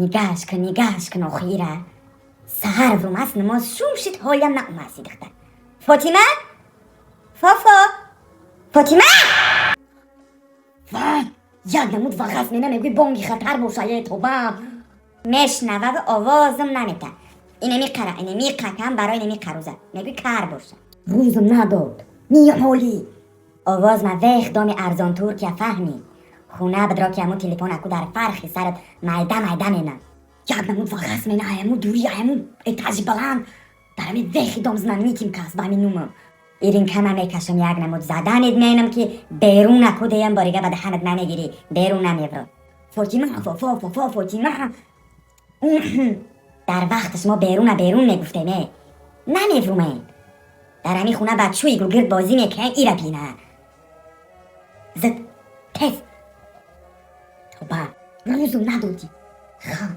Нигаҳш кун, нигаҳш кун, охира саҳар врумаст, намоз шум шид, ҳолям наомаси духтар. Фотима, Фофо, Фотима! Ва як намуд вағаз мена, мегӯй бонги хатар боша. Е, тобам мешнававу овозам намета. Инеми қара, инеми қакам барои инеми қаруза мегӯй кар боша. Рӯзам надод, миҳолӣ овоз ма вех доми арзон Туркия фаҳмӣ хуна бидро, ки аму телефон аку дар фархи сарат майда майда мена. Як намуд вағаз мена, аяму дури, аяму этажи баланд дар ами вехи дом знаменитим кас ба ами нумам иринкама мекашам. Як намуд заданид менам, ки берун аку деям, борига ба даҳанат намегирӣ, берун намевро. Фотима, Фофо, Фофо, Фотима! Дар вақташ мо беруна берун мегуфтем, е намеврумем. Дар ами хуна бачӯи гугирд бозӣ мекунем. Ира бина, зид, тез, тоба, рӯзу надодӣ. Ха.